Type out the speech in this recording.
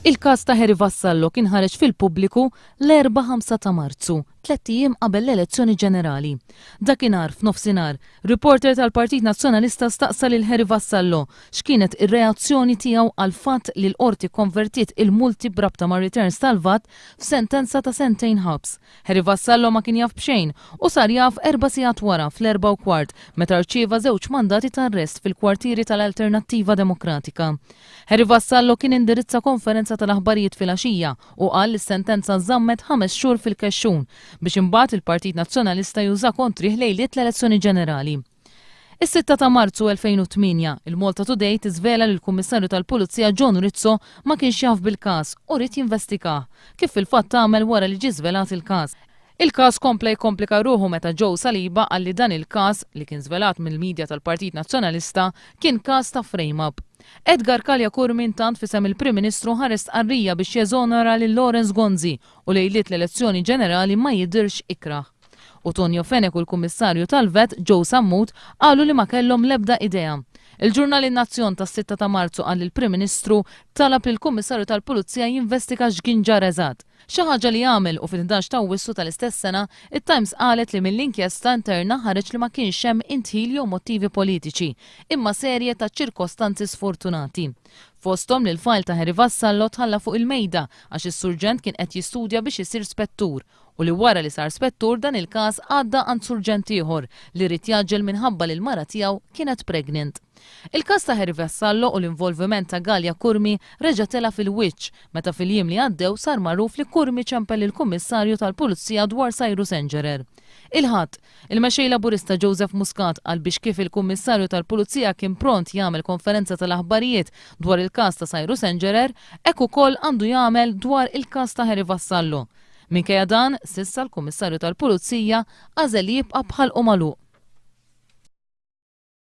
Il-każ ta' Harry Vassallo kien ħareġ fil-pubbliku l-Erbgħa 5 ta' Marzu, tlett ijiem qabel l-elezzjoni ġenerali. Dakinhar, f'nofsinhar, reporter tal-Partit Nazzjonalista staqsa lil Harry Vassallo x'kienet ir-reazzjoni tiegħu għall-fatt li l-Qorti kkonvertiet il-multi b'rabta mar-returns tal-VAT f'sentenza ta' sentejn ħabs. Harry Vassallo ma kien jaf b'xejn u sar jaf erba' sigħat wara fl-4:15 meta rċieva żewġ mandati ta' arrest fil-kwartieri tal-Alternattiva Demokratika. Harry Vassallo kien indirizza konferenza tal-aħbarijiet filgħaxija u qal li s-sentenza żammet ħames xhur fil-kexxun biex imbagħad il-Partit Nazzjonalista juża kontrih lejliet l-elezzjoni ġenerali. Is-sitta ta' Marzu 2008, il-Malta Today tiżvela li l-Kummissarju tal-Pulizija John Rizzo ma kienx jaf bil-każ u ried jinvestigah, kif fil-fatt għamel wara li ġie żvelat il-każ. Il-każ kompla jikkomplika ruħu meta Joe Saliba qal li dan il-każ, li kien żvelat mill-media tal-Partit Nazzjonalista, kien każ ta' frame-up. Edgar Calya Curmi intant f'isem il-Prim Ministru ħareġ stqarrija biex jeżonora lil Lawrence Gonzi u lejliet l-elezzjoni ġenerali ma jidhirx ikrah. U Tonio Fenech u l-Kummissarju tal-VAT, Joe Sammut, qalu li ma kellhom l-ebda idea. Il-ġurnal In-Nazzjon tas-sitta ta' Marzu qal li l-Prim Ministru talab lill-Kummissarju tal-Pulizija jinvestiga x'kien ġara eżatt. Xi ħaġa li għamel u fil-ħdax ta' Awwissu tal-istess sena, it-Times qalet li mill-inkjesta interna ħareġ li ma kienx hemm indħil jew mottivi politiċi, imma serje ta' ċirkostanzi sfortunati. Fosthom li l-fajl ta' Harry Vassallo tħalla fuq il-mejda għax is-surġent kien qed jistudja biex isir spettur u li wara li sar spettur dan il-każ għadda għand surġent ieħor li ried jgħaġġel minħabba li l-mara tiegħu kienet pregnant. Il-każ ta' Harry Vassallo u l-involviment ta' Galea Curmi reġa' tela' fil-wiċċ meta fil-jiem li għaddew sar magħruf li Curmi ċempel lill-Kummissarju tal-Pulizija dwar Cyrus Engerer. Il-Ħadd, il-Mexxej Laburista Joseph Muscat qal biex kif il-Kummissarju tal-Pulizija kien pront jagħmel konferenza tal-aħbarijiet dwar il-każ ta' Cyrus Engerer, hekk ukoll għandu jagħmel dwar il-każ ta' Harry Vassallo. Minkejja dan, s'issa l-Kummissarju tal-Pulizija għażel li jibqa' b'ħalqu magħluq.